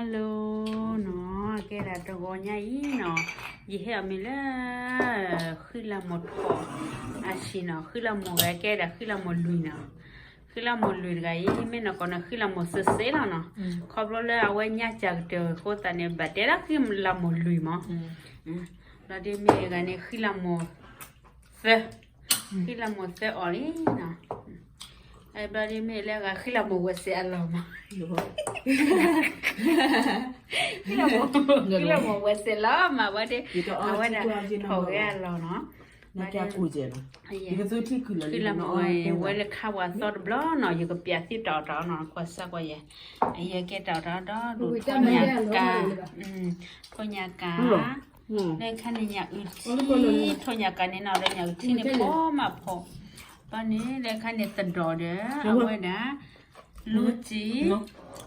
Hello နီၤ, ကဲဒၣ်တဂီၤညါအံၤနီၤ, ယဟဲအီၤမ့ၢ်လၢ ဃံလၤမိၢ်ထီၣ်အဆံးနီၤ, ဃံလၤမိၢ်ဂၤကဲဒၣ်ဃံလၤမိၢ်လွံၢ်နီၤ, ဃံလၤမိၢ်လွံၢ်တဂၤအံၤ မ့ၢ်နီၢ်ကီၢ်န့ၣ် ဃံလၤမိၢ်စ့စ့လီၤနီၤ, ခီဖျိလၢအဝဲညါစၢ်ကတၢၢ်အဃိသတးန့ၣ် ဘၣ်တဲဒၣ်ဃံလၤမိၢ်လွံၢ်မး, ဒီးဒ်မ့ၢ်ဂၤန့ၣ် ဃံလၤမိၢ်သၢ ဃံလၤမိၢ်သၢအီၤလံနီၤ, ဘျီဒ်မ့ၢ်လၢဂၤဃံလၤမိၢ်ဝဲစဲးအလီၢ်မး, ဃံလၤမိၢ်ဝဲစဲးလီၤမး ဘၣ်ဒ် အဝဲဒၣ်ထီၣ်ဂဲၤအလီၢ်နီၤ, ဃံလၤမိၢ် ဝဲလၢခါဝဲအသီတဘျီနီၤ, ယကပျးသုတၢ်အီၣ်တၢ်အီနီၤ, ကွၢ်စၢ်ကွၢ်ယဲ, အယဲကဲတၢ်အီၣ်တၢ်အီဒီး ဒိၣ်ထီၣ်ညါကၤ, ထိၣ်ညါကၤ, လၢခါန့ၣ်ညၣ်အုၣ်ထံ ထိၣ်ညါကၤန့ၣ်နီၤ ဒီးညၣ်အုၣ်ထံန့ၣ်ဖိမးဖိ, ဘျီန့ၣ်လၢခါန့ၣ်သဒီၣ်ဒီး အဝဲဒၣ် လူစံ,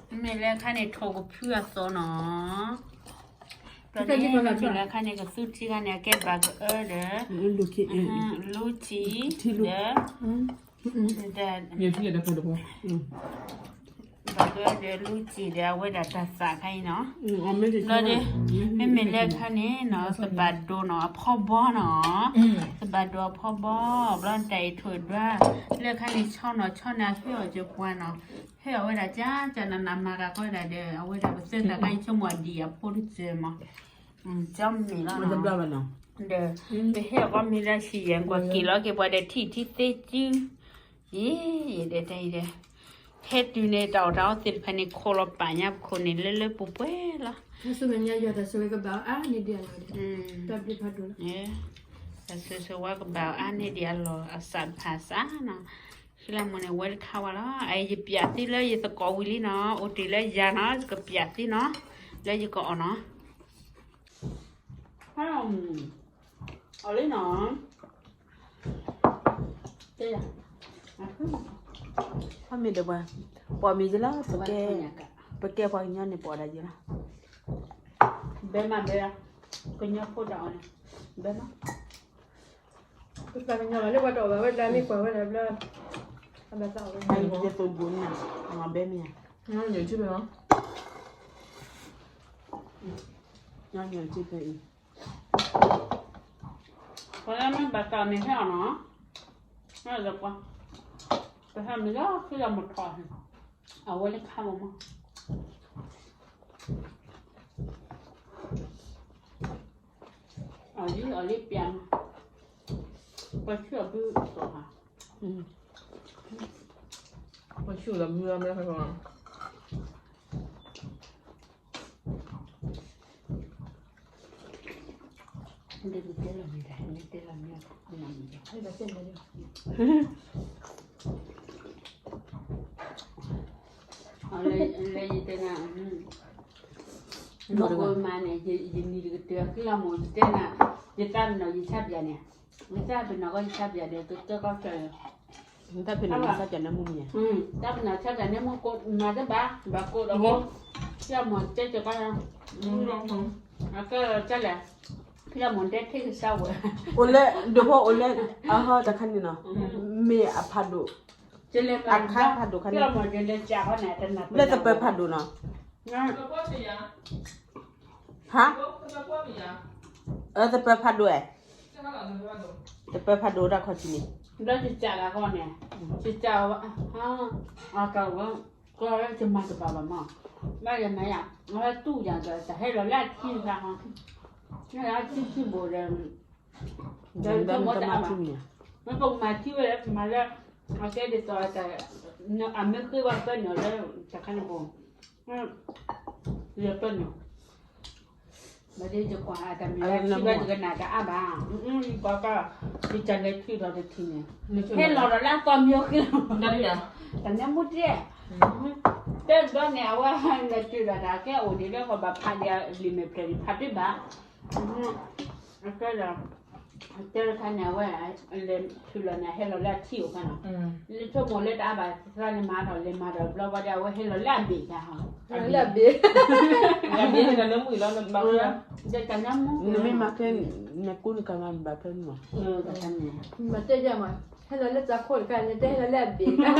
မ့မ့ၢ်လၢခါန့ၣ် ထိၣ်ကဖုအသီနီၤ, ဘျီန့ၣ် မ့မ့ၢ်လၢခါန့ၣ် ကသူထံခါန့ၣ် အကဲဘၣ်ကအၢဒီး လူစံ, ဒီး ဘၣ်ကဒီးလူစံဒီး အဝဲဒၣ်တၢ်သးခါအံၤနီၤ, ဘျီဒီး မ့မ့ၢ်လၢခါန့ၣ်နီၤ သဘၣ်ဒိနီၤ အဖီဘီနီၤ, သဘၣ်ဒိအဖီဘီ, ဘျီတၢ်အံၤထိၣ်ဒွး, လၢခါန့ၣ် ဆီနီၤ ဆီန့ၣ် ဟ့ၣ်အီၤကပှၤနီၤ, ဟ့ၣ်အီၤဝဲဒၣ်ကကနနမၤကၤကီးဒၣ်ဒီး အဝဲဒၣ်ပသၢသးခါအံၤ ဆိကမိၣ်အဒံၣ်အဖိတစၢၤမး, ကၠီမ့ၢ်လီၤနီၤ, ဒီး ပဟ့ၣ်အီၤကီးမ့ၢ်လၢဆံးယဲၢ် ကွၢ်က့ၤလီၤက့ၤပှၤဒီးထံၣ်ထံသ့စု ယံၤ ယတဲအံၤဒီး ဟဲတုၤန့ၣ် တၢ်အီၣ်တၢ်အီသ့ၣ်တဖၣ်န့ၣ် ခိးလီၤပာ်ညါပခိၣ်န့ၣ် လၢလၢပှဲၤပှဲၤလီၤ, တၢ်ဆိၣ်ဂ့ၤဆိၣ်ဝါကဘၣ်အါန့ၢ်ဒံးအလီၢ်န့ၣ်, တၢ်ဆိၣ်ဂ့ၤဆိၣ်ဝါကဘၣ်အါန့ၢ်ဒံးအလီၢ်အစးတဖၣ်စးနီၤ, ဃံလၤမိၢ်န့ၣ် ဝဲတခါဝဲလီၤ, အယပျးသုလၢယသကိးဝံၤလံနီၤ, အိၣ်တ့ၢ်လၢယၤနီၤ, ယကပျးသုနီၤ, လၢယကအီၣ်နီၤ အီၤလံနီၤ, ဖဲမ့ၢ်ဒီးပှၤ, ပှၤမ့ၢ်ယလီၤ, ပကဲပှၤကညီန့ၣ် ပှၤဒၣ်ယလီၤ, ဘဲမးဘဲ, ကညီဖိတၢ်အီၣ်န့ၣ်, ဘဲမး, ပှၤကညီလီၤလၢပှၤတအီၣ်ဘၣ်ဝဲဒၣ်မ့ၢ်ကွၢ်ဝဲဒၣ်ဘျီ, အဘၣ်သးအီၣ်ဝဲ, ဘဲမ့ၢ်ဧါ, ပှၤလၢမ့ၢ်ဘၣ်သးမ့ၢ်ဟဲအီၣ်နီၤ, ပဟဲမ့ၢ်လၢဃံလၤမိၢ်ထီၣ်, အဝဲလၢခါမးမး, အီၣ်လံအီၣ်လံပျးမး, ပှၤဆူၣ်အဘုကီၢ်ဧါ, ပှၤဆူၣ်လီၤဘုလီၤမ့ၢ် လၢယတဲနၤ, နီၢ်ကီၢ်မါန့ၣ် ယနံၤတကတၢၢ် ဃံလၤမိၢ် ယတဲနၤ, ယသးပ့ၤနီၣ်ယဆါပၠးန့ၣ်, ယသးပ့ၤနီၣ်ကီးယဆါပၠးဒီး ကကဲကီၢ်ချၢ, တၢ်ပ့ၤနီၣ်ဆါပၠးန့ၣ်မူမ့ၢ်ဧါ, တၢ်ပ့ၤနီၣ်ဆါပၠးန့ၣ်မူကိးမၤတဘၣ်, ဘၣ်ကိးဒီးကိး, ဃံလၤမိၢ်တဲကီး, အကဲကလဲၣ်, ဃံလၤမိၢ်တဲထံကစၢ်ဝဲ, အိၣ်လၢ ဒိးဖိအိၣ်လၢ အဟီတခါန့ၣ်နီၤ, မ့ၢ်အဖးဒိၣ်, အခါဖးဒိၣ်ခါန့ၣ်, လၢသပၢၤဖးဒိၣ်နီၤ, ဟါ, သပၢၤဖးဒိၣ်အဲ, သပၢၤဖးဒိၣ်တၢ်ခီၣ်ထံးန့ၣ်, ဘျီယကးလၢဃီန့ၣ်, ယကး, အကဝဲ, ကီၢ်ယမၤတဘၣ်ဘၣ်မး, ဘၣ်ယမၤယၤ, အဝဲတူၢ်ယၤဒီး တဟဲလီၤလၢအထံတခါ, လၢအထံထံဘိဒီး, ဒီးတမၤတဘၣ်, မ့ၢ်ပကမၤထံဝဲလၢ ပမၤလၢ, အကဲဒ်သိး, အမ့ၢ်ဃ့ဘၣ်ပၢနုာ်လၢ, တခါန့ၣ်ဘိ, လၢပၢနုာ် ဘၣ်ဒ်ယကွၢ်အတၢ်မံၤလၢထံဘၣ်ယကနၣ်တအါဘၣ်, ယကွၢ်က, ယတၢ်လဲၤထုးထီၣ်တထံၣ်န့ၣ်, ဟဲလီၤဒီးလၢအသီမ့ၢ်အိၣ်ဃ့လီၤ, တၢ်ညါမူတ့ၢ်, တဲဘျီန့ၣ် အဝဲလဲၤထုးထီၣ်တၢ်ကဲအိၣ်ဒံးလၢကဘၣ်ဖးဒံးလံာ်မဲာ်ဖျၢၣ်ဒံးဖးတ့ၢ်ဘၣ်, အကဲဒီး, တဲတခါန့ၣ် အဝဲလဲၤထုးလီၤန့ၣ် ဟဲလီၤလၢအထံအိၣ်ခါနီၤ, လၢဆိကမိၣ်လၢတအါဘၣ်သရၣ်န့ၣ်မၤထီၣ်လဲၤမၤဒီးဘျီဝဲဒၣ် အဝဲဟဲလီၤလၢအဘ့ၣ်ခါဟီ, လၢအဘ့ၣ်, လၢအဘ့ၣ်န့ၣ်လၢမုၢ်လီၤ, ဒီးတၢ်ညါမူ, နမ့ၢ်မၤခဲ, နကူနကၤမၤဘၣ်ဖဲန့ၣ်မး, မၤတဲယၤမး, ဟဲလီၤလၢသးခိၣ်တခါန့ၣ် တဲဟဲလီၤလၢအဘ့ၣ်ခါ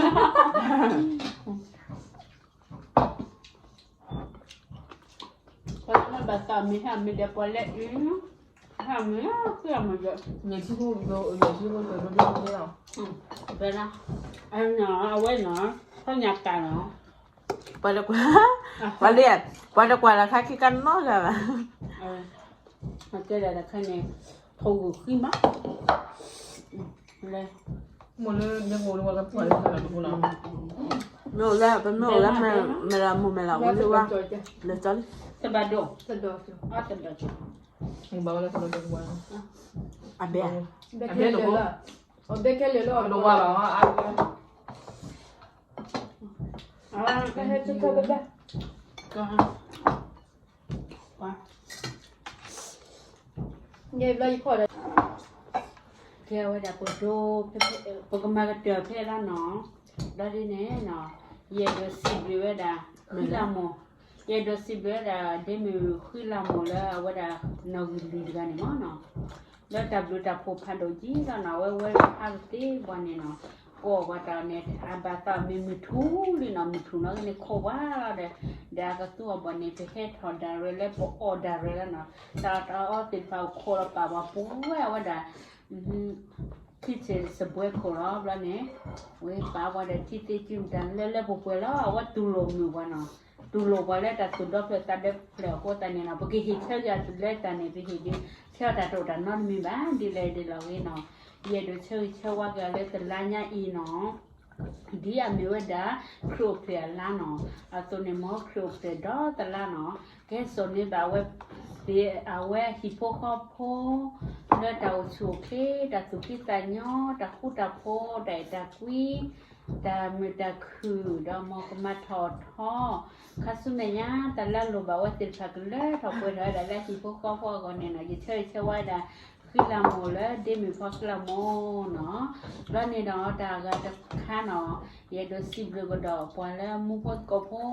ဘၣ်သးမ့ၢ်ဟဲမ့ၢ်ဒီးပှၤလၢအံၤ, ဟဲမ့ၢ်ဃုအမ့ၢ်ဒီး, ယထံၣ်ဖိ, ယထံၣ်ဖိဒိၣ်ဒိၣ်ဒိၣ်ဒိၣ်လီၤ, ဘဲလီၤ, အဝဲနီၤ, ဖီညါကၤလီၤ, ပှၤတကွၢ်, ပှၤလၢ, ပှၤတကွၢ်လၢခါခံကနီၢ်ဂၤဘၣ်, ကဲဒၣ်တခါန့ၣ်, ထိၣ်ဂုာ်ဃံမး, လၢ, မိၢ်လၢ, မ့ၢ်အိၣ်လၢ, ပမ့ၢ်အိၣ်လၢ, မဲာ်လးမိၢ်မဲာ်လးဝဲလၢဝါ, လၢကၠီလံ, တဘၣ်ဒိၣ်, အဘဲ, အဘဲတဘၣ်, အဘဲခဲလၢာ်လီၤ, အဝဲဟဲဆူၣ်ခၢၣ်ဘၣ်ဘၣ်, ယဘျီယခီၣ်ဒီး, ကဲဝဲဒၣ်ပဒိ, ပကမၤကတၢၢ်ဖဲလီၤနီၤ, ဒီးဒ်န့ၣ်နီၤ, ယအဲၣ်ဒိးစံးဘျုးဝဲဒၣ်, ဃံလၤမိၢ်, ယအဲၣ်ဒိးစံးဘျုးဝဲဒၣ် ဒ့မုၣ်ဃံလၤမိၢ်လၢအဝဲဒၣ်နီၣ်ဂံၢ်လွံၢ်တဂၤန့ၣ်မးနီၤ, လၢတၢ်ဘျုးတၢ်ဖှိၣ်ဖးဒိၣ်ကံလီၤနီၤ, အဝဲဝဲလၢဖးကသ့ဘၣ်န့ၣ်နီၤ, ကိးဘၣ်တၢ်န့ၣ် အဘၣ်သးမ့ၢ်မုၢ်ထူၣ်လံနီၤ, မုၢ်ထူၣ်နီၣ်ဂံၢ်န့ၣ်ခိးဝဲလီၤဒီး, ဒီးအကသူအီၤဘၣ်န့ၣ် ပဟဲထီၣ်ဒၣ်ရဲၣ်လၢပအီၣ်ဒၣ်ရဲၣ်လီၤနီၤ, တၢ်တၢ်အီသ့ၣ်တဖၣ်အိၣ်ခိးလီၤပာ်ဝဲပှဲၤဝဲဒၣ် ထံၣ်စဘှဲခိၣ်လီၤဘျီန့ၣ်, ဝဲပာ်ဝဲဒီးထံသ့ကံၢ်တၢ်လၢလၢပှဲၤပှဲၤလီၤ, အဝဲတူၢ်လိာ်မုာ်ပှၤနီၤ, တူၢ်လိာ်ပှၤလၢတၢ်သူၣ်ဒီဖျၢၣ်သးဒီဖျၢၣ်အဃိသတးန့ၣ်နီၤ, ပကဟ့ၣ်ဆၢက့ၤအီၤလၢတၢ်န့ၣ် ပဟ့ၣ်ဒ်, ဆၢအီၤတၢ်တအိၣ်တၢ်နီတမံၤဘၣ်, ဒ်လဲၣ်ဒ်လဲၣ်ဂ့ၤနီၤ, ယအဲၣ်ဒိးဆၢဂ့ၤဆၢဝါက့ၤအီၤလၢတလါညါအံၤနီၤ ဒ်အမ့ၢ်ဝဲဒၣ် ခရံာ်အိၣ်ဖျဲၣ်အလါနီၤ, အသိးန့ၣ်မ့ၢ်ခရံာ်အိၣ်ဖျဲၣ်ဒီတလါနီၤ, ကဲစိာ်န့ၢ်ဘၣ်ဝဲ, အဝဲဟံၣ်ဖိဃီဖိ, လၢတၢ်အိၣ်ဆူၣ်အိၣ်ချ့ တၢ်သူၣ်ဖှံသးညီ တၢ်ဃူတၢ်ဖိး တၢ်အဲၣ်တၢ်ကွံ တၢ်မုာ်တၢ်ခုၣ် ဒီးမ်ကမၤထီၣ်ထီ, ခါဆူမဲာ်ညါ တၢ်လၢအလိၣ်ဘၣ်ဝဲသ့ၣ်တဖၣ်ကလၢထီၣ်ပှဲၤထီၣ်ဝဲဒၣ်လၢဟံၣ်ဖိဃီဖိအဂီၢ်န့ၣ်နီၤ, ယဆၢဂ့ၤဆၢဝါဝဲဒၣ် ဃံလၤမိၢ်လၢဒ့မုၣ်ဖီဃံလၤမိၢ်နီၤ, ဘျီန့ၣ်ဒီးတၢ်ဂၤတခါနီၤ, ယအဲၣ်ဒိးစံးဘျုးကဒီးပှၤလၢမူဖိသကိးဖိ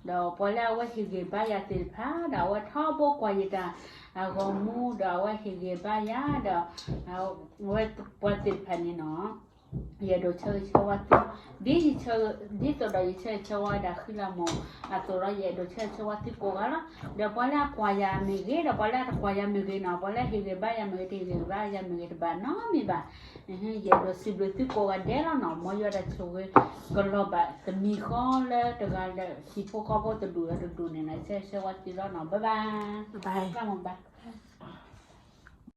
ဒီးပှၤလၢအဝဲဟ့ၣ်ဂံၢ်ဘါယၤသ့ၣ်တဖၣ် ဒီးအဝဲထီဘိကွၢ်ယတၢ်အဂီၢ်မူ ဒီးအဝဲဟ့ၣ်ဂံၢ်ဘါယၤ ဒီး ဝဲပှၤသ့ၣ်တဖၣ်န့ၣ်နီၤ, ယအဲၣ်ဒိးဆၢဂ့ၤဆၢဝါသု, ဒ်, ဒ်သိးဒီးယဆၢဂ့ၤဆၢဝါဝဲဒၣ်ဃံလၤမိၢ်အသိးဒီး ယအဲၣ်ဒိးဆၢဂ့ၤဆၢဝါသုကိးဂၤလီၤ. ဒီးပှၤလၢအကွၢ်ယၤမ့ၢ်ဂ့ၤ ဒီးပှၤလၢအတကွၢ်ယၤမ့ၢ်ဂ့ၤနီၤ, ပှၤလၢဟ့ၣ်ဂံၢ်ဘါယၤမ့ၢ်ဂ့ၤ တဟ့ၣ်ဂံၢ်ဘါယၤမ့ၢ်ဂ့ၤ တဘၣ်နီတမံၤဘၣ်. ယအဲၣ်ဒိးစံးဘျုးသုကိးဂၤဒဲးလီၤနီၤ, မ်ယွၤတၢ်ဆိၣ်ဂ့ၤ ကလီၤဘၣ်တမံၤဃီလၢတဂၤလၢဟံၣ်ဖိဃီဖိတဒူၣ်လၢတဒူၣ်န့ၣ်နီၤ, ဆၢဂ့ၤဆၢဝါသုလီၤနီၤ, bye bye, bye bye.